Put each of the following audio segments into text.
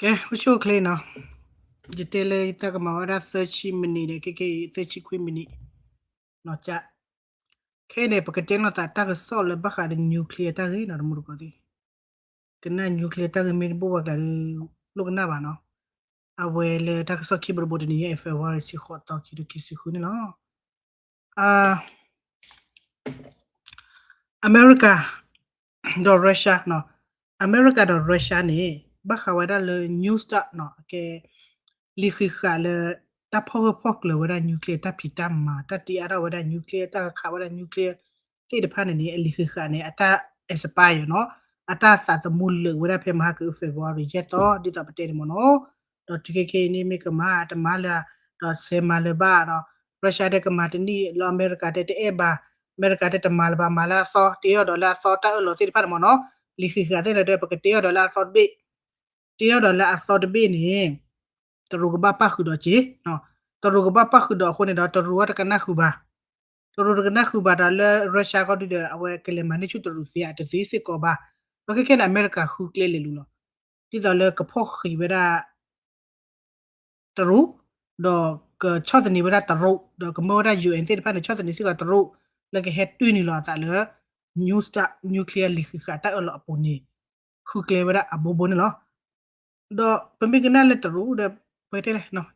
ကဲ အိၣ်ဆူၣ်အိၣ်ချ့နီၤ, ယတဲလၢယသးကမၤဝဲဒၣ်သၢဆံမံးနံးဒီး ခဲကဲအံၤ သၢဆံခွံမံးနံးနီၤ, က ခဲအံၤန့ၣ် ပကတဲလိာ်သးတၢ်ကစီၣ်လၢဘၣ်ဃးဒီး nuclear တၢ်ဂ့ၢ်နီၤ တမူတကိးသ့ၣ်, ကနၣ် nuclear တၢ်ဂ့ၢ်မ့ၢ်တဘၣ်ပှၤကျါဒီး လိၣ်ကနၣ်ဘၣ်နီၤ, အဝဲလၢတၢ်ကစီၣ်ခံဘိတဘိတနံၤညါအံၤ February ဆံဃိးသီခံကထိခံဆံဃုန့ၣ်လီၤ. အမဲရကၤ ဒီး Russia နီၤ, အမဲရကၤဒီး Russia န့ၣ် ဘၣ်ဃးဝဲဒၣ်လၢ New START နီၤ, အကဲ လံာ်ဃံးဃာ်လၢ တၢ်ဖီၣ်ဂၢၢ်ဖီၣ်ကျၢၤဝဲဒၣ် nuclear တၢ်ဖံးတၢ်မၤ တၢ်တ့အါထီၣ်ဝဲဒၣ် nuclear တၢ်ကခးဝဲဒၣ် nuclear သ့ၣ်တဖၣ်န့ၣ်န့ၣ် အလံာ်ဃံးဃာ်န့ၣ် အတၢ် expire နီၤ, အတၢ်သးသမူလၢာ်ဝဲဒၣ်ဖဲမဟါက February ယဲၢ်သီ ဒ်သိးပတဲန့ၣ်မ့ၢ်နီၤ, ဒီးတုၤခဲကဲအံၤန့ၣ်မ့ၢ်ကမၤတမၤလၢၤ ဒီးစဲးမၤလၢၤဘၣ်နီၤ, Russia တဲကမၤတနံၣ်လီၤ အမဲရကၤတဲတအဲၣ်ဘၣ်, အမဲရကၤတဲတမၤလၢၤဘၣ် မၤလၢအသီ တ့ထီၣ်ဒီးလၢအသီတၢ်အၢၣ်လီၤသ့ၣ်တဖၣ်န့ၣ်မ့ၢ်နီၤ, လံာ်ဃံးဃာ်သ့ၣ်န့ၣ်ဒီး ပကတ့ထီၣ်ဒီးလၢအသီတဘ့ၣ်, တ့ထီၣ်ဒီးလၢအသီတဘ့ၣ်န့ၣ် တရူးကဘၣ်ပၣ်ဃုာ်ဒီးက့ၤ, တရူးကဘၣ်ပၣ်ဃုာ်ဒီးအဃိန့ၣ်ဒီး တရူးအတကနၣ်ဃုာ်ဘၣ်, တရူးတကနၣ်ဃုာ်ဘၣ်ဒီးလၢ Russia ခီဒုဒီး အဝဲကလဲၤမၤန့ၢ်ဆူၣ်တရူးသ့ဧါ တသ့စ့ၢ်ကီးဘၣ်, ဒီးခဲကဲန့ၣ် အမဲရကၤဃုကျဲလဲၤလူၤလီၤ, ဒ်သိးလၢကဖီၣ်ဃံးဝဲဒၣ် တရူး, ဒီးကဆီၣ်သနံးဝဲဒၣ်တရူး, ဒီးကမၢဝဲဒၣ် UN သ့ၣ်တဖၣ်န့ၣ် ဆီၣ်သနံးစ့ၢ်ကီးတရူး, လၢကဟဲတွံၢ်နုာ်လီၤအသးလၢ New START nuclear လံာ်ဃံးဃာ်တၢ်အၢၣ်လီၤအပူၤန့ၣ် ဃုကျဲဝဲဒၣ်အဘိဘိန့ၣ်လီၤ. ဒီးပမ့ၢ်ကနၣ်လၢတရူးဒီး ပတဲလဲၣ်,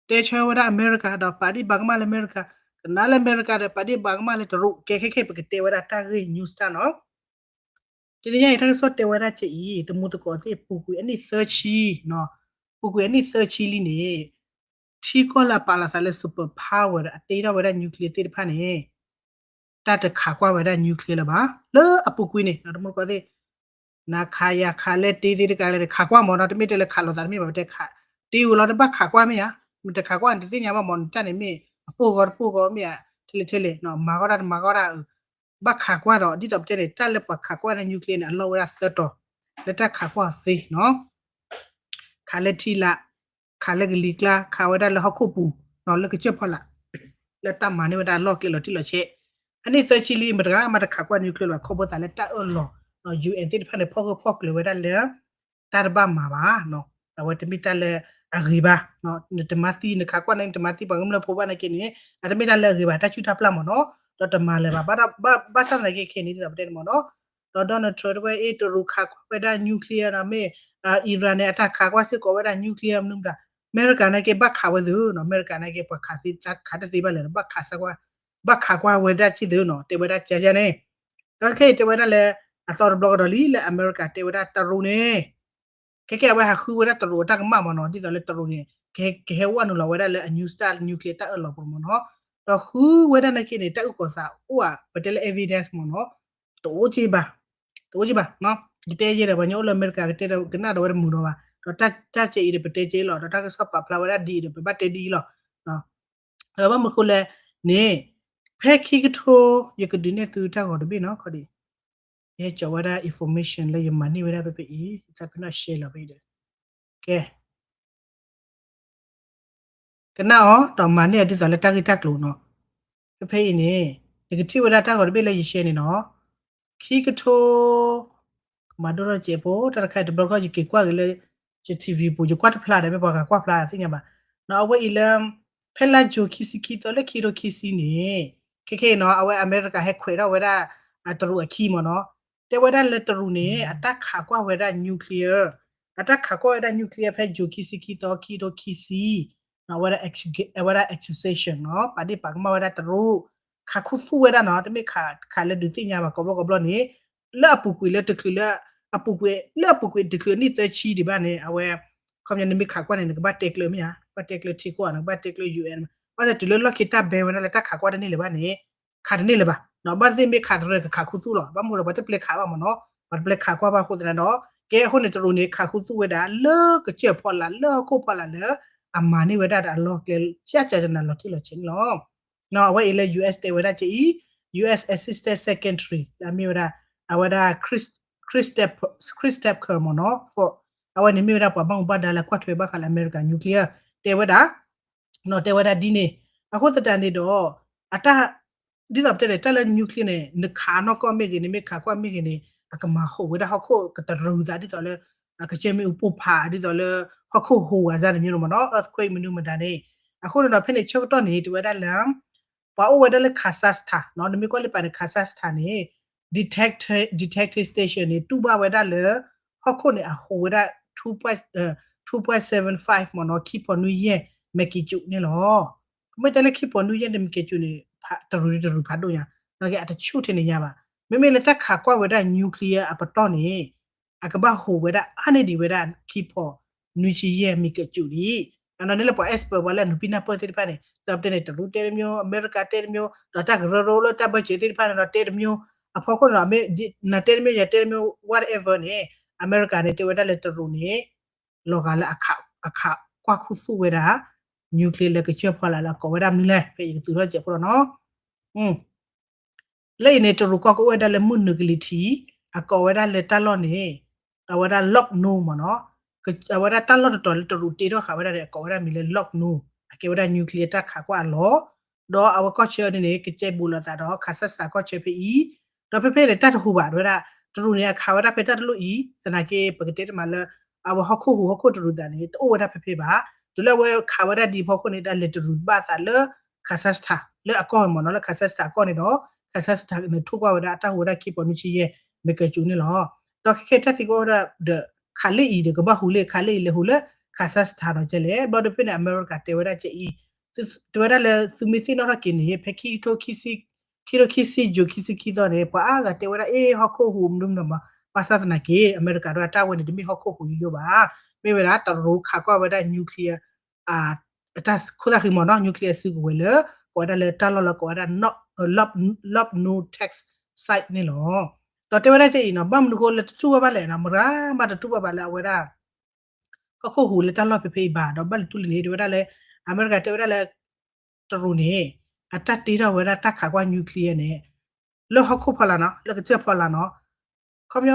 တဲဆၢဝဲဒၣ်အမဲရကၤဒီး ပာ်ဒ့ၣ်ပာ်ကမၣ်လၢအမဲရကၤ, ကနၣ်လၢအမဲရကၤဒီး ပာ်ဒ့ၣ်ပာ်ကမၣ်လၢတရူး, ကဲခဲခဲအံၤ ပကတဲဝဲဒၣ်တၢ်ဂ့ၢ် New START နီၤ. တနံၤညါအံၤ တၢ်ကစီၣ်တဲဝဲဒၣ်ကဲအံၤ တမူတကိးသ့ၣ် ပူၤကွံာ်အနံၣ်သၢဆံ, ပူၤကွံာ်အနံၣ်သၢဆံလံန့ၣ် ထံကီၢ်လၢအပာ်လီၤသးလၢ super power ဒီးအတ့ထီၣ်ဝဲဒၣ် nuclear သ့ၣ်တဖၣ်န့ၣ် တၢ်တခးကွၢ်ဝဲဒၣ် nuclear လၢၤဘၣ် လၢအပူၤကွံာ်န့ၣ် တမူတကိးသ့ၣ် နခးယၤခးလဲတ့သ့တကးလဲၣ် တခးကွၢ်မ့ၢ်နီၤ, တမ့ၢ်တဲလၢခးလိာ်သးတမ့ၢ်ဘၣ် ပတဲခး, တ့ဝံၤလီၤတဘၣ်ခးကွၢ်မ့ၢ်ဧါ, မ့ၢ်တခးကွၢ်န့ၣ် တသ့ၣ်ညါဘၣ်မ့ၢ်နီၤ, တၢ်န့ၣ်မ့ၢ်အပိၢ်ဂီၤတပိၢ်ဂီၤမ့ၢ်ဧါ, ထဲလဲၣ်ထဲလဲၣ် မၤဂီၢ်တၢ်တမၤဂီၢ်တၢ် ဘၣ်ခးကွၢ်ဒီး ဒ်သိးပတဲန့ၣ် တၢ်လၢပှၤခးကွၢ်ဝဲဒၣ် nuclear န့ၣ် အလီၢ်ဝဲဒၣ်သၢတီၤ လၢတၢ်ခးကွၢ်အီၤသ့နီၤ, ခးလၢထံလာ်, ခးလၢကလံၤကျါ, ခးဝဲဒၣ်လၢဟီၣ်ခိၣ်ပူၤနီၤ, လၢကစၢၢ်ဖီလာ်, လၢတၢ်မၤန့ၢ်ဝဲဒၣ်လီၢ်ကျဲလီၤတံၢ်လီၤဆဲး, အနံၣ်သၢဆံလံ မတဂၤမးတခးကွၢ် nuclear လၢၤဘၣ် ခီဖျိသးလၢတၢ်အၢၣ်လီၤ, UN သ့ၣ်တဖၣ်န့ၣ် ဖီၣ်ဂၢၢ်ဖီၣ်ကျၢၤဝဲဒၣ်လၢ တၢ်တဘၣ်မၤဘၣ်, အဝဲတမ့ၢ်တၢ်လၢအဂ့ၤဘၣ်, နတမၤသံ နခးကွၢ်န့ၣ် နတမၤသံပှၤကမျၢၢ်ဖိဘၣ်နာ်က့န့ၣ် အတမ့ၢ်တၢ်လၢအဂ့ၤဘၣ် တၢ်ဆူၣ်တၢ်ပျၢ်မ့ၢ်နီၤ, ဒီးတမၤလၢၤဘၣ်, ဘၣ်ဆၣ်သနာ်က့ခဲအံၤန့ၣ် ဒ်သိးပတဲန့ၣ်မ့ၢ်နီၤ, ဒီး Donald Trump တဲဝဲအ့ၣ် တရူးခးကွၢ်ဝဲဒၣ် nuclear နီၤ မ့ၢ် Iran န့ၣ် အတၢ်ခးကွၢ်စ့ၢ်ကီးဝဲဒၣ် nuclear မနုၤမတၤ, အမဲရကၤနာ်က့ဘၣ်ခးဝဲသ့နီၤ, အမဲရကၤနာ်က့ ပှၤခးသ့သးခးတသ့ဘၣ်လဲၣ်နီၤ, ဘၣ်ခးကွၢ်ဝဲဒၣ်က့သ့နီၤ, တဲဝဲဒၣ်ကန့ၣ်, ဒီးခဲအံၤတဲဝဲဒၣ်လၢ အသီတဘျီကဒီးလံ လၢအမဲရကၤတဲဝဲဒၣ်တရူးန့ၣ် ခဲကဲအဝဲဟးဃုဝဲဒၣ်တရူးအတၢ်ကမၣ်မ့ၢ်နီၤ, ဒ်သိးလၢတရူးန့ၣ် ကဟဲဝဲနုာ်လီၤဝဲဒၣ်လၢအ New START nuclear တၢ်အၢၣ်လီၤပူၤမ့ၢ်နီၤ, ဒီးဃုဝဲဒၣ်နာ်က့န့ၣ် တၢ်အုၣ်ကီၤသးအိၣ်ဧါ ပတဲလၢ evidence မ့ၢ်နီၤ, တအိၣ်က့ဘၣ်, တအိၣ်က့ဘၣ်, ယတဲယဲဒီး ပှၤကညီအိၣ်လၢအမဲရကၤကတဲဒီး ကနၣ်ဒီးဝဲတမုာ်နီၤဘၣ်, ဒီးတၢ်ကဲအံၤဒီး ပတဲက့လီၤ, ဒီးတၢ်ကစီၣ်ပာ်ဖျါဝဲဒၣ်ဒ်အံၤဒီး ပဘၣ်တဲဒ်အံၤလီၤ. ဒီးဘၣ်မနုၤဃိလဲၣ်န့ၣ် ဖဲခံကထိ ယကဒုးနဲၣ်သုတၢ်ဂီၤတဘ့ၣ်နီၤ, ခီဒံး ယဟဲကၠီဝဲဒၣ် information လၢယမၤန့ၢ်ဝဲဒၣ်ဖဲဖဲအံၤ ယသးကနီၣ် share လီၤဖဲအံၤဒီး ကဲ ကနၣ်အီၤ ဒီးမၤန့ၢ်အီၤဒ်သိးလၢတၢ်ဂ့ၢ်တၢ်ကျိၤနီၤ. ဖဲဖဲအံၤန့ၣ် နကထံၣ်ဝဲဒၣ်တၢ်ဂီၤတဘ့ၣ်လၢယ share န့ၣ်နီၤ, ခံကထိ ကမၤဒိၣ်ထီၣ်စဲးဖိ တၢ်တခါအံၤတဘျီခီ ယက့ၤကွၢ်က့ၤလၢ ယ TV ပူၤ ယကွၢ်တဖျါဒီး မ့ၢ်ပှၤဂၤကွၢ်ဖျါသ့ၣ်ညါဘၣ်နီၤ. အဝဲအံၤလၢ ဖဲလါယူၤခံဆံခံသီလၢခံကထိခံဆံန့ၣ် ခဲခဲအံၤနီၤ အဝဲအမဲရကၤဟဲခွဲးထီၣ်ဝဲဒၣ် တရူးအခံမ့ၢ်နီၤ, တဲဝဲဒၣ်လၢတရူးန့ၣ် အတၢ်ခးကွၢ်ဝဲဒၣ် nuclear အတၢ်ခးကွၢ်ဝဲဒၣ် nuclear ဖဲယူၤခံဆံခံသီ ခံကထိခံဆံ အဝဲဒၣ် အဝဲဒၣ် accusation နီၤ, ပာ်ဒ့ၣ်ပာ်ကမၣ်ဝဲဒၣ်တရူး ခးခူသူၣ်ဝဲဒၣ်နီၤ, တမ့ၢ်ခး ခးလၢဒုးသ့ၣ်ညါဘၣ်ကိးဘျီကိးဘျီန့ၣ် လၢအပူၤကွံာ်လၢတချုးလၢ အပူၤကွံာ် လၢအပူၤကွံာ်တချုးအနံၣ်သၢဆံဒံးဘၣ်န့ၣ် အဝဲ ခီပညီနမ့ၢ်ခးကွၢ်န့ၣ် နကဘၣ်တဲကျၢၤမ့ၢ်ဧါ, နကဘၣ်တဲကျၢၤထံကီၢ် နကဘၣ်တဲကျၢၤ UN ဘၣ်ဆၣ်တုၤလၢလီၢ်ခံတၢ်ဘဲဝဲဒၣ်လၢတၢ်ခးကွၢ်တန့ၢ်လၢၤဘၣ်န့ၣ် ခးတန့ၢ်လၢၤဘၣ်နီၤ, ဘၣ်သ့ၣ်မ့ၢ်ခးတရၢကခးခူသူၣ်လီၤ, ဘၣ်မနုၤလၢပှၤတပျဲခးဘၣ်မ့ၢ်နီၤ, ပှၤတပျဲခးကွၢ်ဘၣ်အဃိသတးဒီး ကဲအဃိန့ၣ် တရူးန့ၣ် ခးခူသူၣ်ဝဲဒၣ်လၢကစၢၢ်ဖီလာ် လၢဟီၣ်ခိၣ်ဖီလာ်လၢ အမၤန့ၢ်ဝဲဒၣ်ဒီးအလီၢ်ကျဲ ကၢကၢနၤလီၤတံၢ်လီၤဆဲးန့ၣ်လီၤ. နီၤ အဝဲအံၤလၢ US တဲဝဲဒၣ်ကဲအံၤ US Assistant Secretary လၢအမ့ၢ်ဝဲဒၣ် အဝဲဒၣ် Chris Step Chris Stepke မ့ၢ်နီၤ အဝဲန့ၣ်မ့ၢ်ဝဲဒၣ်ပှၤဘၣ်မူဘၣ်ဒါလၢကွၢ်ထွဲဘၣ်ဃးလၢအမဲရကၤ nuclear တဲဝဲဒၣ် နီၤ တဲဝဲဒၣ်ဒ်န့ၣ် အဃိသတးန့ၣ်ဒီး အတၢ် ဒ်သိးပတဲန့ၣ် တၢ်လၢ nuclear န့ၣ် နခးနီၢ်ကီၢ်မ့ၢ်ဂ့ၤ နမ့ၢ်ခးကွၢ်မ့ၢ်ဂ့ၤန့ၣ် အကမၤဟူးဝဲဒၣ်ဟီၣ်ခိၣ်ကတရူးသးဒ်သိးလၢ ကစၢၢ်မ့ၣ်အူပိၢ်ဖး ဒ်သိးလၢ ဟီၣ်ခိၣ်ဟူးဂၤစ့ၢ်တမံၤလီၤမ့ၢ်နီၤ earthquake မနုၤမတၤန့ၣ်. အဃိန့ၣ်ဒီး ဖဲန့ၣ်ဆၢကတီၢ်န့ၣ် တဲဝဲဒၣ်လၢ ပှၤအိၣ်ဝဲဒၣ်လၢ Kazakhstan နီၤ နမ့ၢ်ကွၢ်လၢပာ်န့ၣ် Kazakhstan န့ၣ် detector detector station န့ၣ် တူၢ်ဘၣ်ဝဲဒၣ်လၢ ဟီၣ်ခိၣ်န့ၣ်အဟူးဝဲဒၣ် two point seven five မ့ၢ်နီၤ ခံဖီနွံယဲၢ် magnitude န့ၣ်လီၤ. မ့ၢ်တဲလၢခံဖီနွံယဲၢ်န့ၣ် magnitude န့ၣ် တရူးတရူးဖးဒိၣ်ညါ အတဆူၣ်ထဲန့ၣ်ညါဘၣ်. မ့မ့ၢ်လၢတၢ်ခးကွၢ်ဝဲဒၣ် nuclear အပတီၢ်န့ၣ် အကဘၣ်ဟူးဝဲဒၣ်အါန့ၢ်ဒံးဝဲဒၣ် ခံဖီနွံဆံယဲၢ် magnitude ဒံး. အန့ၣ်လၢပှၤ expert ပှၤလၢအနုာ်ပံနၢ်ပၢၢ်သ့ၣ်တဖၣ်န့ၣ် ဒီးပတဲန့ၣ် တရူးတဲတမျိုး အမဲရကၤတဲတမျိုး ဒီးတၢ်ကရၢကရိလၢတၢ်ဘၢၣ်စၢၤသ့ၣ်တဖၣ်န့ၣ်ဒီးတဲတမျိုး အဖီခိၣ်န့ၣ်ဒီး နတဲတမျိုး ယတဲတမျိုး whatever န့ၣ် အမဲရကၤန့ၣ် တဲဝဲဒၣ်လၢတရူးန့ၣ် လီၤဂာ်လၢအခးကွၢ်ခူသူၣ်ဝဲဒၣ် nuclear လၢကစၢၢ်ဖီလာ်လၢအကိးဝဲဒၣ်မနုၤလဲၣ် ဖဲယကသူၣ်ထီၣ်စဲးဖိလီၤနီၤ. လၢအံၤန့ၣ် တရူးကီၢ်ကအိၣ်ဝဲဒၣ်လၢမုၢ်နုာ်ကလံၤထံး အကိးဝဲဒၣ်လၢတၢ်လီၢ်န့ၣ် အဝဲဒၣ် Lokno မ့ၢ်နီၤ. အဝဲဒၣ်တၢ်လီၢ်တတီၤလၢတရူးတ့ထီၣ်ဃာ်ဝဲဒၣ်န့ၣ် အကိးဝဲဒၣ်မံၤလၢ Lokno အကဲဝဲဒၣ် nuclear တၢ်ခးကွၢ်အလီၢ် ဒီးအဝဲကီၢ်ဆၢန့ၣ်န့ၣ် ကစဲဘူးလိာ်သးဒီး Kazakhstan ကီၢ်ဆၢဖဲအံၤ ဒီးဖဲဖဲန့ၣ် တၢ်တဟူးဘၣ် တဲဝဲဒၣ် တရူးန့ၣ် အခးဝဲဒၣ်ဖဲတၢ်တလိၣ်အံၤ သနာ်က့ ပကတဲတမံၤလၢ အဝဲဟီၣ်ခိၣ်ဟူးဟီၣ်ခိၣ်တရူးသးန့ၣ် တအိၣ်ဝဲဒၣ်ဖဲဖဲဘၣ်. တုၤလၢအဝဲခးဝဲဒၣ်ဒ်အဖီခိၣ်န့ၣ် ဒီးလဲၤတရူးဘၣ်သးလၢ Kazakhstan လၢအကီၢ်မ့ၢ်နီၤ လၢ Kazakhstan အကီၢ်န့ၣ်ဒီး Kazakhstan န့ၣ် ထူၣ်ကွၢ်ဝဲဒၣ်အတၢ်ဟူးဝဲဒၣ်ခံဖီနွံဆံယဲၢ် magnitude န့ၣ်လီၤ. ဒီးခဲခဲတၢ်သံကွၢ်ဝဲဒၣ်ဒီး ခးလၢအံၤဒီးကဘၣ်ဟူးလၢ ခးလၢအံၤလဲၤဟူးလၢ Kazakhstan ဒီးကဲလဲၣ်. ဘျီဒီးဖဲန့ၣ် အမဲရကၤတဲဝဲဒၣ်ကဲအံၤ တဲဝဲဒၣ်လၢသုမ့ၢ်သ့ၣ်နီၣ်ထီၣ်က့ၤန့ၣ် ဖဲခံကထိခံဆံ ခံကထိခံဆံ June ခံဆံခံသီန့ၣ် ပှၤအါဂၤတဲဝဲဒၣ် အ့ ဟီၣ်ခိၣ်ဟူးမနုၤမနုၤမး ဘၣ်ဆၣ်သနာ်က့ အမဲရကၤဒၣ်တၢ်ဝဲန့ၣ် တမ့ၢ်ဟီၣ်ခိၣ်ဟူးယိယိဘၣ်. မ့ၢ်ဝဲဒၣ်တရူးခးကွၢ်ဝဲဒၣ် nuclear အတၢ်ခိၣ်သၣ်ဃံမ့ၢ်နီၤ nuclear စုကဝဲၤလၢ ကိးဝဲဒၣ်လၢတၢ်လီၢ်လၢကိးဝဲဒၣ် Lokno test site န့ၣ်လီၤ. ဒီးတဲဝဲဒၣ်ကဲအံၤနီၤ ဘၣ်မနုၤဃိလၢတတူၢ်ဘၣ်ဘၣ်လဲၣ်နီၤ မတၤမးတတူၢ်ဘၣ်ဘၣ်လၢအဝဲဒၣ် ဟီၣ်ခိၣ်ဟူးလၢတၢ်လီၢ်ဖဲဖဲအံၤဘၣ် ဒီးဘၣ်လဲၤတူၢ်လံန့ၣ် တဲဝဲဒၣ်လၢ အမဲရကၤတဲဝဲဒၣ်လၢ တရူးန့ၣ် အတၢ်တ့ထီၣ်ဝဲဒၣ်တၢ်ခးကွၢ် nuclear န့ၣ် လၢဟီၣ်ခိၣ်ဖီလာ်နီၤ လၢကစၢၢ်ဖီလာ်နီၤ ခီပညီ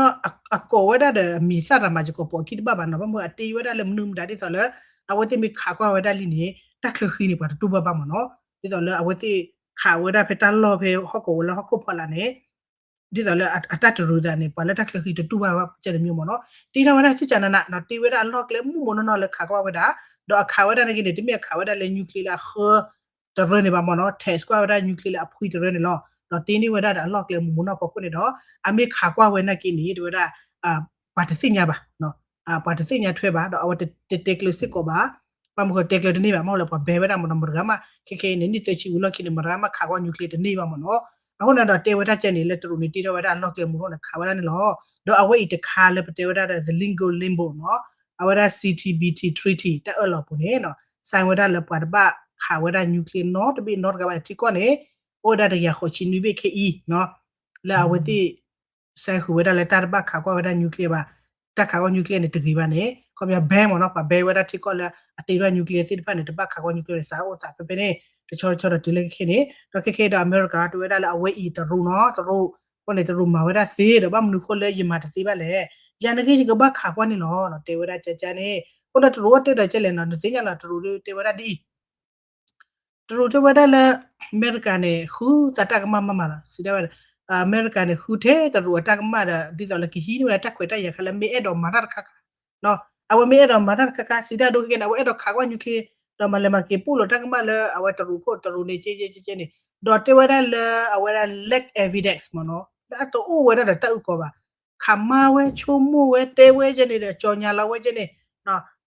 အကိးဝဲဒၣ်ဒီးအမံၤသၣ်တၢ်မၤစ့ၢ်ကီးပိာ်ခံတဘၣ်ဘၣ်နီၤ ဘၣ်မနုၤအတ့ဝဲဒၣ်လၢမနုၤမတၤဒ်သိးလၢ အဝဲသ့ၣ်မ့ၢ်ခးကွၢ်ဝဲဒၣ်လံန့ၣ် တၢ်ချၢဃံန့ၣ် ပှၤတတူၢ်ဘၣ်ဘၣ်မ့ၢ်နီၤ ဒ်သိးလၢအဝဲသ့ၣ်ခးဝဲဒၣ်ဖဲတၢ်လီၢ်ဖဲဟီၣ်ကဝီၤလၢဟီၣ်ခိၣ်ဖီလာ်န့ၣ် ဒ်သိးလၢအတၢ်တရူးသးန့ၣ် ပှၤလၢတၢ်ချၢဃံတတူၢ်ဘၣ်ဘၣ်ကဲတမံၤမ့ၢ်နီၤ တ့ထီၣ်ဝဲဒၣ်စ့ၢ်ကီးနးနးနီၤ တ့ဝဲဒၣ်အလီၢ်ကျဲမုၢ်မ့ၢ်နီၢ်နီၢ်လၢခးကွၢ်ဝဲဒၣ် ဒီးအခးဝဲဒၣ်နာ်က့န့ၣ် တမ့ၢ်အခးဝဲဒၣ်လၢ nuclear လၢအဃၢ တရၢန့ၣ်ဘၣ်မ့ၢ်နီၤ test ကွၢ်ဝဲဒၣ် nuclear လၢအဖှံတရၢန့ၣ်လီၤ. ဒီးတ့န့ၢ်ဝဲဒၣ်ဒီးအလီၢ်ကျဲမုၢ်မ့ၢ်နီၢ်ဖီခိၣ်န့ၣ်ဒီး အမ့ၢ်ခးကွၢ်ဝဲနာ်က့န့ၣ် တဲဝဲဒၣ် ပှၤတသ့ၣ်ညါဘၣ် ပှၤတသ့ၣ်ညါထွဲဘၣ် ဒီးအဝဲတတဲကျၢၤစ့ၢ်ကီးဘၣ် ဘၣ်မနုၤဃိတဲကျၢၤတန့ၢ်ဘၣ် မ့ၢ်လၢပှၤဘဲဝဲဒၣ်မ့ၢ်နီၤ မတၤဂၤမး ခဲခဲအံၤန့ၣ် နံၣ်သၢဆံဝံၤလီၢ်ခံန့ၣ် မတၤဂၤမးခးကွၢ် nuclear တန့ၢ်ဘၣ်မ့ၢ်နီၤ အဃိန့ၣ်ဒီးတဲဝဲဒၣ်ကဲန့ၣ် လၢတရူးန့ၣ်တ့ထီၣ်ဝဲဒၣ်အလီၢ်ကျဲမုၢ်နီၢ်န့ၣ် ခးဝဲဒၣ်န့ၣ်လီၤ. ဒီးအဝဲအံၤတခါလၢပတဲဝဲဒၣ်ဒီး the Lincoln Limbo နီၤ အဝဲဒၣ် C T B T treaty တၢ်အၢၣ်လီၤပူၤန့ၣ် sign ဝဲဒၣ်လၢပှၤတဘၣ်ခးဝဲဒၣ် nuclear နီတဘ့ၣ်နီတဂၤဘၣ်န့ၣ် ထံကီၢ်န့ၣ် အိၣ်ဝဲဒၣ်တကယၤဃိးဆံနွံဘ့ၣ်ခဲအံၤ လၢအဝဲသ့ၣ် sign ဃုာ်ဝဲဒၣ်လၢတၢ်တဘၣ်ခးကွၢ်ဝဲဒၣ် nuclear ဘၣ် တၢ်ခးကွၢ် nuclear န့ၣ်တဂ့ၤဘၣ်န့ၣ် ခီပညီ ban မ့ၢ်နီၤ ပှၤ ban ဝဲဒၣ်ထံကီၢ်လၢအတ့ထီၣ် nuclear သ့ၣ်တဖၣ်န့ၣ် တဘၣ်ခးကွၢ် nuclear န့ၣ် စးထီၣ်အိၣ်သးဖဲဖဲန့ၣ် တဆီတဆီဒီးတုၤလၢခဲခဲန့ၣ် ဒီးခဲခဲဒီးအမဲရကၤတဲဝဲဒၣ်လၢအဝဲအံၤတရူးနီၤ တရူး အဃိန့ၣ် တရူးမၤဝဲဒၣ်သ့ဒီး ဘၣ်မနုၤဃိလၢယမၤတသ့ဘၣ်လဲၣ် ယၤနာ်က့ယကဘၣ်ခးကွၢ်န့ၣ်လီၤ တဲဝဲဒၣ်ကကန့ၣ် အဃိဒီးတရူးအိၣ်တဲဒီးကဲလဲၣ်နီၤ နသ့ၣ်ညါလီၤ တရူးတဲဝဲဒၣ်ဒ်အံၤ တရူးတဲဝဲဒၣ်လၢ အမဲရကၤန့ၣ် ဃုသးတၢ်ကမၣ်မးမးလီၤ စံးဒၣ်ဝဲ အမဲရကၤန့ၣ် ဃုထဲတရူးအတၢ်ကမၣ်ဒီး ဒ်သိးလၢကဟံးန့ၢ်ဝဲဒၣ်တၢ်ခွဲးတၢ်ယာ်ခါလၢမ့ၢ်အဲၣ်ဒိးမၤတၢ်တခါခါ အဝဲမ့ၢ်အဲၣ်ဒိးမၤတၢ်တခါခါ စံးဒၣ်ဒိခဲကဲန့ၣ် အဝဲအဲၣ်ဒိးခးကွၢ် nuclear ဒီးမၤလဲၤမၤက့ၤပူၣ်လိာ်တၢ်ကမၣ်လၢအဝဲတရူးခိၣ်တရူးန့ၣ် ကဲကဲကဲကဲန့ၣ် ဒီးတဲဝဲဒၣ်လၢအဝဲဒၣ် lack evidence မ့ၢ်နီၤ လၢအတအိၣ်ဝဲဒၣ်ဒီးတၢ်အုၣ်ကီၤဘၣ် ခးမါဝဲ ဆိကမိၣ်ဝဲ တဲဝဲကဲန့ၣ်ဒီး ကၠီညါလီၤဝဲကဲန့ၣ်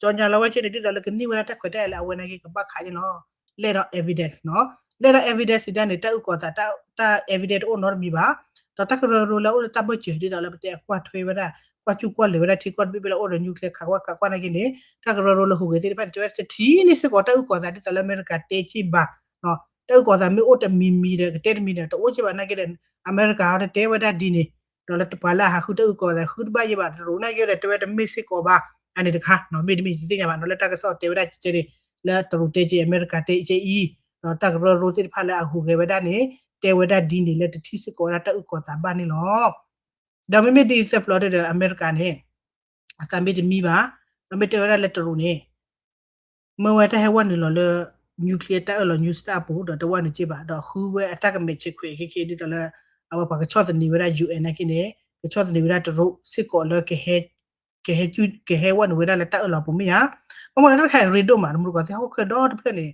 ကၠီညါလီၤဝဲကဲန့ၣ် ဒ်သိးလၢကန့ၢ်ဝဲဒၣ်တၢ်ခွဲးတၢ်ယာ်လၢအဝဲနာ်က့ကဘၣ်ခးန့ၣ်လီၤ lack of evidence နီၤ lack of evidence စံးဒၣ်န့ၣ် တၢ်အုၣ်ကီၤသး တၢ် evidence တအိၣ်နီတမံၤဘၣ် ဒီးတၢ်ကရၢကရိလၢအအိၣ်လၢတၢ်ဘၢၣ်စၢၤ ဒ်သိးလၢပတဲအကွၢ်ထွဲဝဲဒၣ် ကွၢ်ကူၣ်ကွၢ်လဲၤဝဲဒၣ်ထံကီၢ်တဘ့ၣ်ဘ့ၣ်လၢအိၣ်ဒီး nuclear ခးကွၢ်ခးကွၢ်နာ်က့န့ၣ် တၢ်ကရၢကရိလၢဟူးဂဲၤသ့ၣ်တဖၣ်န့ၣ် တဲဝဲဒၣ်တထံၣ်န့ၢ်စ့ၢ်ကီးတၢ်အုၣ်ကီၤသး ဒ်သိးလၢအမဲရကၤတဲက့ၤဘၣ် တၢ်အုၣ်ကီၤသးမ့ၢ်အိၣ်တမံၤမံၤဒီး ကတဲတမံၤဒီး တအိၣ်က့ၤဘၣ်နာ်က့ဒီး အမဲရကၤအီၤတတဲဝဲဒၣ်ဒ်န့ၣ် ဒီးလၢပှၤလၢအဟးဃုတၢ်အုၣ်ကီၤသး ဃုတဘၣ်ယဲဘၣ် တရူးနာ်က့ဒီး တဲဝဲတမ့ၢ်စ့ၢ်ကီးဘၣ် အန့ၣ်တခါ မ့တမ့ၢ်ယသ့ၣ်ညါဘၣ်နီၤ လၢတၢ်ကစီၣ်တဲဝဲဒၣ်ကဲန့ၣ် လၢတရူးတဲက့ၤ အမဲရကၤတဲက့ၤအံၤ ဒီးတၢ်ကရၢကရိသ့ၣ်တဖၣ်လၢအဟူးဂဲၤဝဲဒၣ်န့ၣ် တဲဝဲဒၣ်ဒ်န့ၣ်လၢတထံၣ်စ့ၢ်ကီးဝဲဒၣ် တၢ်အုၣ်ကီၤသးဘၣ်န့ၣ်လီၤ. ဒီးမ့မ့ၢ်ဒ်အံၤသၢပျီဒီး အမဲရကၤန့ၣ် အသးမ့ၢ်တမံဘၣ်, ဒီးမ့ၢ်တဲဝဲဒၣ်လၢတရူးန့ၣ် မ့ၢ်ဝဲတၢ်ဟဲဝဲနုာ်လီၤလၢ nuclear တၢ်အၢၣ်လီၤ news တၢ်အပူၤ ဒီးတဝဲနုာ်က့ဘၣ်, ဒီးဃုဝဲအတၢ်ကမဲာ်ဆဲးခွဲးခဲခဲ ဒ်သိးလၢ အဝဲပှၤကဆီၣ်သနံးဝဲဒၣ် ယူၣ်အဲၣ် နာ်က့န့ၣ် ကဆီၣ်သနံးဝဲဒၣ်တရူးစ့ၢ်ကီးလၢကဟဲ က ကဟဲဝဲနုာ်ဝဲဒၣ်လၢတၢ်အၢၣ်လီၤပူၤမ့ၢ်ဧါ. ဘၣ်မနုၤလၢတၢ်တခါအံၤရ့ဒိၣ်မး တမူတကိးသ့ၣ် ဟီၣ်ခိၣ်ချၢဒီတဖျၢၣ်န့ၣ်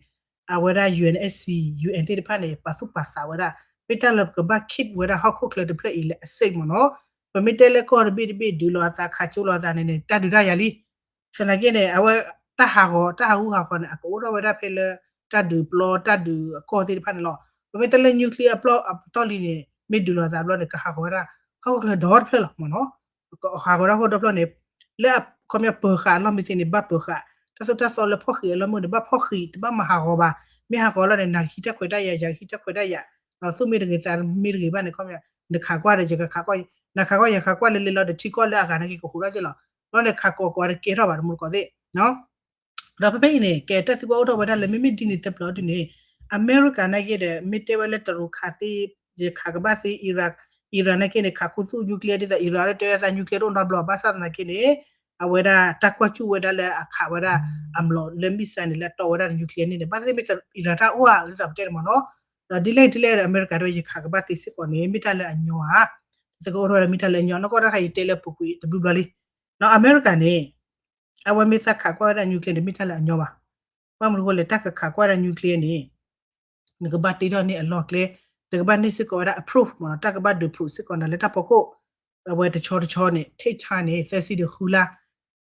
အဝဲဒၣ် ယူၣ်အၣ်အၣ်စံၣ် ယူၣ်အၣ် သ့ၣ်တဖၣ်န့ၣ် ပာ်သူၣ်ပာ်သးဝဲဒၣ် မ့ၢ်တၢ်လၢပကဘၣ် keep ဝဲဒၣ်ဟီၣ်ခိၣ်ချၢတဖျၢၣ်အံၤလၢအ safe မ့ၢ်နီၤ. ပမ့ၢ်တဲလၢကီၢ်တဘ့ၣ်တဘ့ၣ်ဒုးလိာ်အသး ခးကၠိလိာ်အသးန့ၣ်န့ၣ် တၢ်ဒုးတၢ်ယၤလံ. သနာ်က့န့ၣ် အဝဲတၢ်ဟးဂီၤ တၢ်ဟးဂူာ်ဟးဂီၤန့ၣ် အကအိၣ်ထီၣ်ဝဲဒၣ်ဖဲလၢ တၢ်ဒုးပျီ တၢ်ဒုးအကီၢ်သ့ၣ်တဖၣ်န့ၣ်လီၤ. ပမ့ၢ်တဲလၢ nuclear အပျီအပတီၢ်လံန့ၣ် မ့ၢ်ဒုးလိာ်အသးဘျီန့ၣ် ကဟးဂီၤဝဲဒၣ် ဟီၣ်ခိၣ်ချၢဒီတဖျၢၣ်လီၤမ့ၢ်နီၤ. ကဟးဂီၤဒၣ်ဟီၣ်ခိၣ်ဒီဖျၢၣ်န့ၣ် လၢအခီပညီပၢၤဃာ်အလီၢ်မ့ၢ်သ့န့ၣ် ဘၣ်ပၢၤဃာ်, တၢ်သိၣ်တၢ်သီလၢဖီၣ်ဃံးအလီၢ်မ့ၢ်န့ၣ် ဘၣ်ဖီၣ်ဃံး တဘၣ်မၤဟးဂီၤဘၣ်. မ့ၢ်ဟးဂီၤလီၤန့ၣ် နၤကဟံးတၢ်ခွဲးတၢ်ယာ် ယၤကဟံးတၢ်ခွဲးတၢ်ယာ်, သူၣ်မ့ၢ်တဂ့ၤ သးမ့ၢ်တဂ့ၤဘၣ်န့ၣ် ခီပညီ နခးကွၢ်ဒီး ယကခးကွၢ်, နခးကွၢ်ယၤခးကွၢ်လၢလ့လီၤဒီး ထံကီၢ်လၢအဂၤနာ်က့ကဟူးထီၣ်က့လီၤ. ဘျီန့ၣ် ခးကိးကိးဂၤတကဲထီၣ်ဘၣ် တမူတကိးသ့ၣ် ဒီးဖဲဖဲအံၤန့ၣ် ကဲတၢ်သံကွၢ်အိၣ်ထီၣ်ဝဲဒၣ်လၢ မ့မ့ၢ်ဒ်န့ၣ်တဘျီဒ်န့ၣ် အမဲရကၤနာ်က့ဒီး မ့ၢ်တဲဝဲလၢတရူးခးသ့ ယခးကဘၣ်သ့ Iran နာ်က့န့ၣ် ခးခူသူၣ် nuclear ဒ်သိး Iran လၢတဲဝဲဒၣ် nuclear တအိၣ်နီတဘျီ ဘၣ်ဆၣ်သနာ်က့န့ၣ် အဝဲဒၣ်တၢ်ကွၢ်စူၣ်ဝဲဒၣ်လၢအခးဝဲဒၣ် အမျိာ်လၢ missile န့ၣ် လၢအတီဝဲဒၣ် nuclear န့ၣ်န့ၣ် ဘၣ်သ့ၣ်သ့ၣ်မ့ၢ် Iran တၢ်အိၣ်ဧါ ဒ်သိးပတဲန့ၣ်မ့ၢ်နီၤ. ဒီးဒ်လဲၣ်ဒ်လဲၣ်ဒီး အမဲရကၤတဲဝဲ ယခးကဘၣ်သ့စ့ၢ်ကီးန့ၣ် မ့ၢ်တၢ်လၢအညီဧါ, သကအိၣ်ထီၣ်ဝဲဒၣ်မ့ၢ်တၢ်လၢအညီ, နီၢ်ကီၢ်တၢ်ခါယတဲလၢပူၤကွံာ်တဘျုးဘျီလံ. ဒီးအမဲရကၤန့ၣ် အဝဲမ့ၢ်သးခးကွၢ်ဝဲဒၣ် nuclear န့ၣ် မ့ၢ်တၢ်လၢအညီဘၣ်. ဘၣ်မနုၤအဃိလဲၣ် တၢ်ကခးကွၢ်ဝဲဒၣ် nuclear န့ၣ် နကဘၣ်တ့ထီၣ်န့ၢ်အလီၢ်ကျဲ, နကဘၣ်န့ၢ်စ့ၢ်ကီးဝဲဒၣ် approve မ့ၢ်နီၤ, တၢ်ကဘၣ်ဒုး approve စ့ၢ်ကီးနၤလၢတၢ်ဖီခိၣ်, အဝဲတဆီတဆီန့ၣ် take time န့ၣ် သၢဆံဒီးဃုလါ,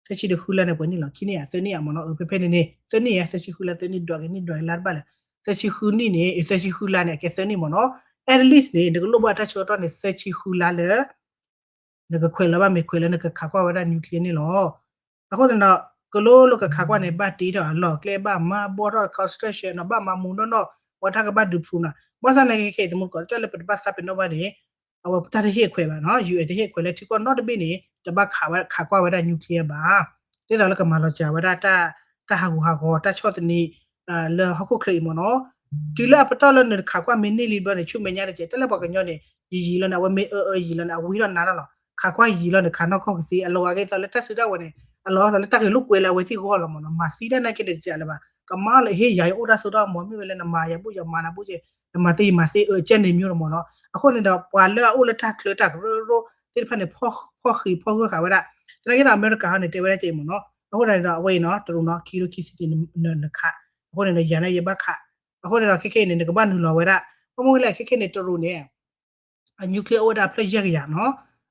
သၢဆံဒီးဃုလါန့ၣ် ပှဲၤနံၣ်လီၤ ခံနံၣ်ဧါ သၢနံၣ်ဧါမ့ၢ်နီၤ, ဖဲဖဲန့ၣ်န့ၣ် သၢနံၣ်ဧါ သၢဆံဃုလါ သၢနံၣ်ဒွးက့ၤ နံၣ်ဒွးက့ၤလါတဘၣ်လဲၣ်, သၢဆံဃုနံၣ်န့ၣ် သၢဆံဃုလါန့ၣ် အကဲသၢနံၣ်မ့ၢ်နီၤ, at least န့ၣ် နကလိၣ်ဘၣ်တၢ်ဆၢကတီၢ်န့ၣ် သၢဆံဃုလါလၢ နကခွဲးလီၤဘၣ်မ့ၢ်ခွဲးလၢနကခးကွၢ်ဝဲဒၣ် nuclear န့ၣ်လီၤ. အဃိသတးဒီး ကလိၤလိၤကခးကွၢ်န့ၣ် ဘၣ်တ့ထီၣ်အလီၢ်ကျဲ ဘၣ်မၤဘှီထီၣ် construction နီၤ ဘၣ်မၤမူနီၢ်နီၢ် ဝဲတၢ်ကဘၣ်ဒုး approve နီၤ, ဘၣ်ဆၣ်သနာ်က့ခဲအံၤ တမူတကိး တၢ်လၢပတဘၣ်သးပ့ၤနီၣ်ဘၣ်န့ၣ် အဝဲတၢ်တဟ့ၣ်ခွဲးဘၣ်နီၤ, ယူၢ်အဲၣ်တဟ့ၣ်ခွဲးလၢထံကီၢ်နီတဘ့ၣ်န့ၣ် တဘၣ်ခးကွၢ်ဝဲဒၣ် nuclear ဘၣ်, ဒ်သိးလၢကမၤလီၤစှၤဝဲဒၣ် တၢ်ဟးဂူာ်ဟးဂီၤ တၢ်ဆီၣ်သနံး လၢဟီၣ်ခိၣ်ချၢအံၤမ့ၢ်နီၤ, တုၤလၢအပတီၢ်လၢနခးကွၢ်မ့ၢ်န့ၢ်လံဘျီန့ၣ် ဆူမဲာ်ညါတက့ၢ် တၢ်လၢပှၤကညီန့ၣ် ယံာ်ယံာ်လီၤန့ၣ် အဝဲမ့ၢ်အၢအၢယံာ်လီၤန့ၣ် အဝံထီၣ်နါထီၣ်လီၤ, ခးကွၢ်ယံာ်လီၤန့ၣ် ခးနီၢ်ကီၢ်ကသ့ အလီၤဂာ်က့ၤသိးလၢတၢ်စုတၢ်ဝဲၤန့ၣ် အလီၤဂာ်သိးလၢတၢ်ဂ့ၢ်လိာ်ကွဲလၢအဝဲသ့ၣ်ဂီၢ်လီၤမ့ၢ်နီၤ, မၤသံတၢ်နာ်က့တစဲးလၢၤဘၣ်, ကမၤလၢဟ့ၣ်ယၤယအိၣ်တၢ်စိတၢ်ကမီၤ မ့ၢ်ဝဲလၢနမၤယၤဘူၣ်ယၤမၤနၤဘူၣ်က့ၤ, နမၤသ့ယမၤသ့အၢကဲန့ၣ်မ့ၢ်လီၤမ့ၢ်နီၤ, အဃိန့ၣ်ဒီး ပှၤလၢအအိၣ်လၢတၢ်ချၢတၢ်ကရၢကရိသ့ၣ်တဖၣ်န့ၣ် ဖီၣ်ဃံးဖီၣ်ဂၢၢ်ဃာ်ဝဲဒၣ်, သနာ်က့ဒီး အမဲရကၤဟီန့ၣ် တဲဝဲဒၣ်က့ၤမ့ၢ်နီၤ, အဃိန့ၣ်ဒီး အဝဲအံၤနီၤ တရူးနီၤ ခံကထိခံဆံန့ၣ် နခး, အဃိန့ၣ်ဒီး ယၤန့ၣ်ယဘၣ်ခး, အဃိန့ၣ်ဒီး ခဲခဲအံၤန့ၣ် နကဘၣ်နုာ်လီၤဝဲဒၣ်, ဘၣ်မနုၤလဲၣ် ခဲခဲန့ၣ် တရူးန့ၣ် အ nuclear အိၣ်ဝဲဒၣ်အဖျၢၣ်ယဲၢ်ကယၤနီၤ,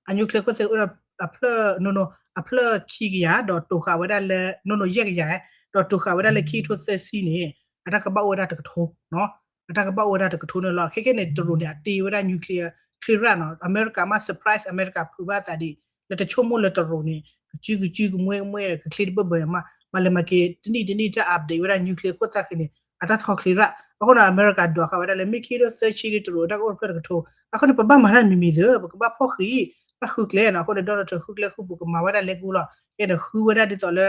အ nuclear ခိၣ်သ့ၣ်အိၣ်ဝဲဒၣ်အဖျၢၣ် နီၢ်နီၢ် အဖျၢၣ်ခံကယၤ ဒီးတိာ်ဃာ်ဝဲဒၣ်လၢ နီၢ်နီၢ် ယဲၢ်ကယၤ, ဒီးတိာ်ဃာ်ဝဲဒၣ်လၢခံကထိသၢဆံန့ၣ် အတၢ်ကဘၣ်အိၣ်ဝဲဒၣ်တကထိ, အတၢ်ကဘၣ်အိၣ်ဝဲဒၣ်တကထိန့ၣ်လီၤ. ခဲခဲန့ၣ် တရူးန့ၣ် အတ့ဝဲဒၣ် nuclear clearance နီၤ, အမဲရကၤမ့ၢ် surprise အမဲရကၤဖုးဘၣ်သးဒံး လၢတဆိကမိၣ်လၢတရူးန့ၣ် ကစုကစုကမှဲကမှဲ ကချ့တဘၢၣ်ဘၢၣ်မး, မၤလဲၤမၤက့ၤတနံၣ်တနံၣ်တၢ် update ဝဲဒၣ် nuclear ခိၣ်သၣ်ဃံးန့ၣ် အတၢ်ထီၣ် clearance အဃိန့ၣ် အမဲရကၤဒွးဃာ်ဝဲဒၣ်လၢ မ့ၢ်ခံကထိသၢဆံဒီးတရူးအတၢ်ကအိၣ်ဖျၢၣ်တကထိ, အဃိန့ၣ် ပဘၣ်မၤတၢ်မံၤမံၤသ့, ပကဘၣ်ဖီၣ်ဃံး, ဘၣ်ဃုကျဲနီၤ, အဃိန့ၣ် Donald Trump ဃုကျဲဃုပူၤ ကမၤဝဲဒၣ်လဲၤကူလီၤ, ကဲန့ၣ် ဃုဝဲဒၣ်ဒ်သိးလၢ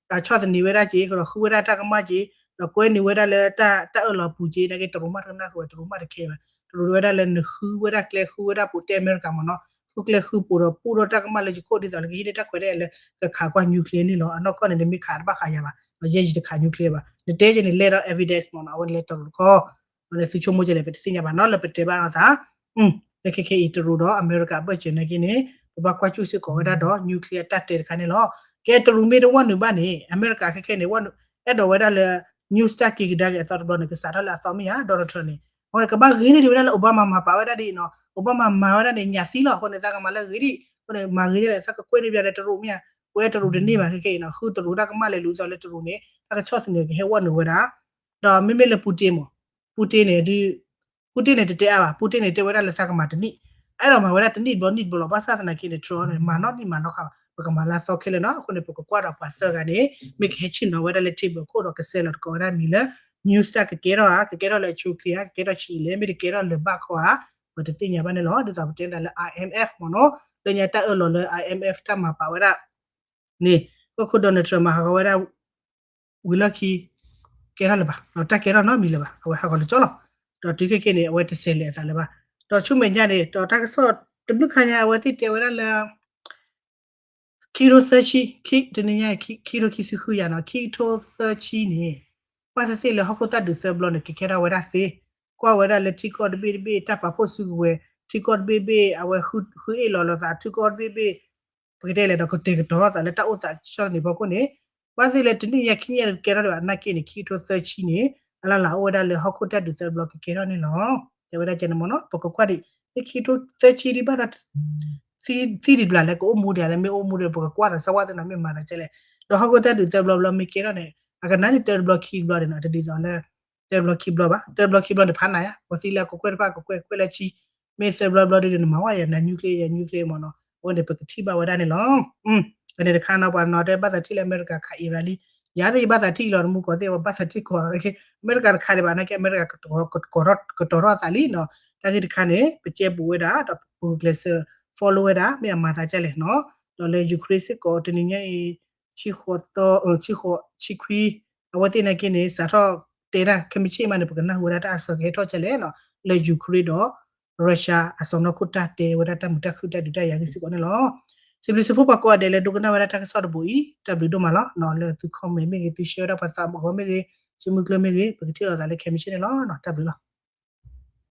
ဆီၣ်သနံးဝဲဒၣ်က့ၤ ဒီးဃုဝဲဒၣ်တၢ်ကမၣ်က့ၤ, ဒီးကွဲန့ၢ်ဝဲဒၣ်လၢတၢ်အၢၣ်လီၤပူၤက့ၤ နာ်က့ တရူးမ့ၢ်တကနၣ်ဃုာ်ဝဲ တရူးမ့ၢ်တခဲဘၣ်, တရူးဝဲဒၣ်လၢနဃုဝဲဒၣ်ကျဲဃုဝဲဒၣ်ပူၤ တဲအမဲရကၤမ့ၢ်နီၤ, ဃုကျဲဃုပူၤဒီးပူထီၣ်တၢ်ကမၣ်လၢယခိၣ်ဒ်သိးလၢကဟံးန့ၢ်တၢ်ခွဲးတၢ်ယာ်လၢ ကခးကွၢ် nuclear န့ၣ်လီၤ. အနီၢ်ကီၢ်န့ၣ် နမ့ၢ်ခးတဘၣ်ဃးယၤဘၣ်, ယဲယတခး nuclear ဘၣ်, နတဲက့ၤန့ၣ် လဲၢ်ဒီး evidence မ့ၢ်နီၤ, အဝဲန့ၣ်လၢတရူးတခီ အဝဲန့ၣ်သုဆိကမိၣ်ကလဲၣ် ပတသ့ၣ်ညါဘၣ်နီၤ, လၢပတဲဘၣ်အသး လၢခဲခဲအံၤ တရူးဒီးအမဲရကၤအဘၢၣ်စၢၤနာ်က့န့ၣ် ပဘၣ်ကွၢ်စူၣ်စ့ၢ်ကီးဝဲဒၣ်ဒီး nuclear တၢ်တဲတခါန့ၣ်လီၤ. ကဲတရူးမ့ၢ်တဝီနုာ်ဘၣ်န့ၣ် အမဲရကၤခဲခဲန့ၣ် ဝီနုာ် အဲၣ်ဒိးဝဲဒၣ်လၢ news တၢ်က့ၤကဒါက့ၤအသီတဘျီန့ၣ် ကစးထီၣ်လၢအသီမ့ၢ်ဧါ Donald Trump န့ၣ် အဃိန့ၣ် ကဘၣ်ဂ့ၤန့ၢ်ဒံးဝဲဒၣ်လၢ Obama မၤပာ်ဝဲဒၣ်ဒ်အံၤနီၤ, Obama မၤဝဲဒၣ်န့ၣ် ညၣ်သံလီၤ, အဃိန့ၣ် သးကမၤလၢဂ့ၤဒံး, အဃိန့ၣ် မၤဂ့ၤဒ်လဲၣ် သးကကွဲန့ၢ်ဘၣ်လၢတရူးမ့ၢ်ဧါ, ကွဲတရူးတန့ၢ်ဘၣ်ခဲခဲအံၤနီၤ, ဃုတရူးတၢ်ကမၣ်လဲၤလူၤသိးလၢတရူးန့ၣ် တၢ်ကဆီၣ်သနံးကဟဲဝီနုာ်ဝဲဒၣ် ဒီးမ့မ့ၢ်လၢ Putin မ့ၢ် Putin န့ၣ် Putin န့ၣ် တတဲအါဘၣ်, Putin န့ၣ် တဲဝဲဒၣ်လၢသးကမၤတနံၣ်, အဲၣ်ဒိးမၤဝဲဒၣ်တနံၣ်တဘျီနံၣ်တဘျီလီၤ, ဘၣ်ဆၣ်သနာ်က့န့ၣ် Trump န့ၣ် မၤနီတနံၣ်မၤနီတခါဘၣ်, ပကမၤလၢအသီခဲလၢာ်နီၤ, အဃိန့ၣ် ပကကွၢ်ဒီးပှၤသၢဂၤန့ၣ် မ့ၢ်ကဟဲဆ့ၣ်နီၤဝဲဒၣ်လၢ table ခိၣ်ဒီးကစဲးလီၤတကိးဝဲဒၣ်မံၤလၢ news တၢ်ကကဲထီၣ်ဧါ, ကကဲထီၣ်လၢအဆိအချ့ဧါ, ကကဲထီၣ်ဆံးလဲၣ်, မ့ၢ်တကဲထီၣ်လၢၤဘၣ်ခီဧါ, ပတသ့ၣ်ညါဘၣ်န့ၣ်လီၤ. ဒ်သိးပတဲသးလၢ I M F မ့ၢ်နီၤ, လၢညါတၢ်အၢၣ်လီၤလၢ I M F တၢ်မၤပာ်ဝဲဒၣ် န့ၣ် ကီၢ်ခိၣ် Donald Trump မၤဟးဂီၤဝဲဒၣ် ဝံၤလီၢ်ခံ ကဲထီၣ်လၢၤဘၣ်, တၢ်ကဲထီၣ်နီတမံၤလၢၤဘၣ်, အဝဲဟးဂီၤလၢၤကၠီလီၤ. ဒီးတုၤခဲခဲန့ၣ် အဝဲတစဲးလဲၤအသးလၢၤဘၣ်. ဒီးဆူမဲာ်ညါန့ၣ် ဒီးတၢ်ကစီၣ်တဘျုးခါညါ အဝဲသ့ၣ်တဲဝဲဒၣ်လၢ ခံကထိသၢဆံ, တနံၤညါ ခံကထိခံဆံဃုယၤနီၤ, ခံကထိသၢဆံန့ၣ် ဘၣ်သ့ၣ်သ့ၣ်လၢဟီၣ်ခိၣ်တၢ်ဒုးသၢဘျီန့ၣ် ကကဲထီၣ်ဝဲဒၣ်သ့, ကွၢ်ဝဲဒၣ်လၢထံကီၢ်တဘ့ၣ်တဘ့ၣ် တၢ်ပာ်ဖှိၣ်စုကဝဲၤ, ထံကီၢ်တဘ့ၣ်ဘ့ၣ် အဝဲဃုအ့ၣ်လီၤလိာ်သး, ထံကီၢ်တဘ့ၣ်ဘ့ၣ် ပကတဲလဲၣ်ဒီး ကတဲာ်ကတီၤထီၣ်သးလၢတၢ်အိၣ်သးဆၢန့ၣ်ဖီခိၣ်န့ၣ် ဘၣ်သ့ၣ်လဲၣ် တနံၣ်ညါခံနံၣ်ညါတကဲထီၣ်ဒံးဘၣ် နာ်က့န့ၣ် ခံကထိသၢဆံန့ၣ် အလၢ်လၢ်အိၣ်ဝဲဒၣ်လၢဟီၣ်ခိၣ်တၢ်ဒုးသၢဘျီကကဲထီၣ်န့ၣ်လီၤ. တဲဝဲဒၣ်ကဲန့ၣ်မ့ၢ်နီၤ ပကကွၢ်ဒံး လၢခံကထိသၢဆံဒံးဘၣ်ဒီး သံဒံးဘျးလဲၣ် ကအိၣ်မူဒံးဧါ မ့ၢ်အိၣ်မူဒီး ပကကွၢ်ဒီး စၢဝဲသနာ်က့မ့ၢ်မၤသးကဲလဲၣ် ဒီးဟီၣ်ခိၣ်တၢ်ဒုးသၢဘျီဘျီမ့ၢ်ကဲထီၣ်န့ၣ် အကနၣ်န့ၣ် တၢတဘျီခံဘျီဒီးနီၤ တဒ်သိးလၢ တၢတဘျီခံဘျီဘၣ် တၢတဘျီခံဘျီန့ၣ် ဖးနၤယါ ပှၤသံလၢကကွဲၢ်တဖၣ် ကကွဲၢ်ကွဲၢ်လၢဆံ မ့ၢ်သၢဘျီဘျီဒီး နမၤဝဲယါ န nuclear ယါ nuclear မ့ၢ်နီၤ အဝဲန့ၣ် ပကထံၣ်ဘၣ်ဝဲဒၣ်န့ၣ်လီၤ. အန့ၣ်တခါနီၤ ပှၤနီၤတဲဘၣ်သးထံၣ်လၢအမဲရကၤခး Iran လံ ယၤသ့ၣ်ယဘၣ်သးထံၣ်လီၤ တမူကီၢ်သ့ၣ် ပဘၣ်သးထံၣ်ကီးလီၤ အမဲရကၤတခးဒံးဘၣ် နာ်က့အမဲရကၤ ကတီၤထီၣ်သးလံနီၤ တၢ်ဂ့ၢ်တခါန့ၣ် ပကဲဘူးဝဲဒၣ် ဒီးပဂုာ်ကျဲးစၢး follow ဝဲဒၣ် မ့ၢ်အမၤသးကဲလဲၣ်နီၤ ဒီးလၢ Ukraine စ့ၢ်ကီး တနံၤညါအံၤ ဆံဃိးသီ ဆံဃိး ဆံခွံ အဝဲသ့ၣ်နာ်က့န့ၣ် စးထီၣ်တဲဒၣ် ခဲမုၢ်ဆ့ၣ်မးန့ၣ် ပကနၢ်ဟူဝဲဒၣ်တၢ်အစၢကဟဲထီၣ်ကဲလဲၣ်နီၤ လၢ Ukraine ဒီး Russia အစီၢ်နီၤခိၣ်တၢ်တဲဝဲဒၣ်တၢ်မုာ်တၢ်ခုၣ်တၢ်ဒုးတၢ်ယၤဂ့ၢ်စ့ၢ်ကီးန့ၣ်လီၤ. စံးဘျုးစံးဖှိၣ်ပှၤကိးဂၤဒဲးလၢဒိကနၣ်ဝဲဒၣ်တၢ်ကစီၣ်တဘိအံၤ တၢ်ဘျုးဒိၣ်မးလီၤ. လၢသု comment မ့ၢ်ဂ့ၤ သု share ဝဲဒၣ်ပှၤသးမုာ်ဂီၢ်မ့ၢ်ဂ့ၤ သုမုၢ်ကျၢၢ်မ့ၢ်ဂ့ၤ ပကထံၣ်လိာ်သးလၢခဲမုၢ်ဆ့ၣ်န့ၣ်လီၤ. တၢ်ဘျုးလီၤ.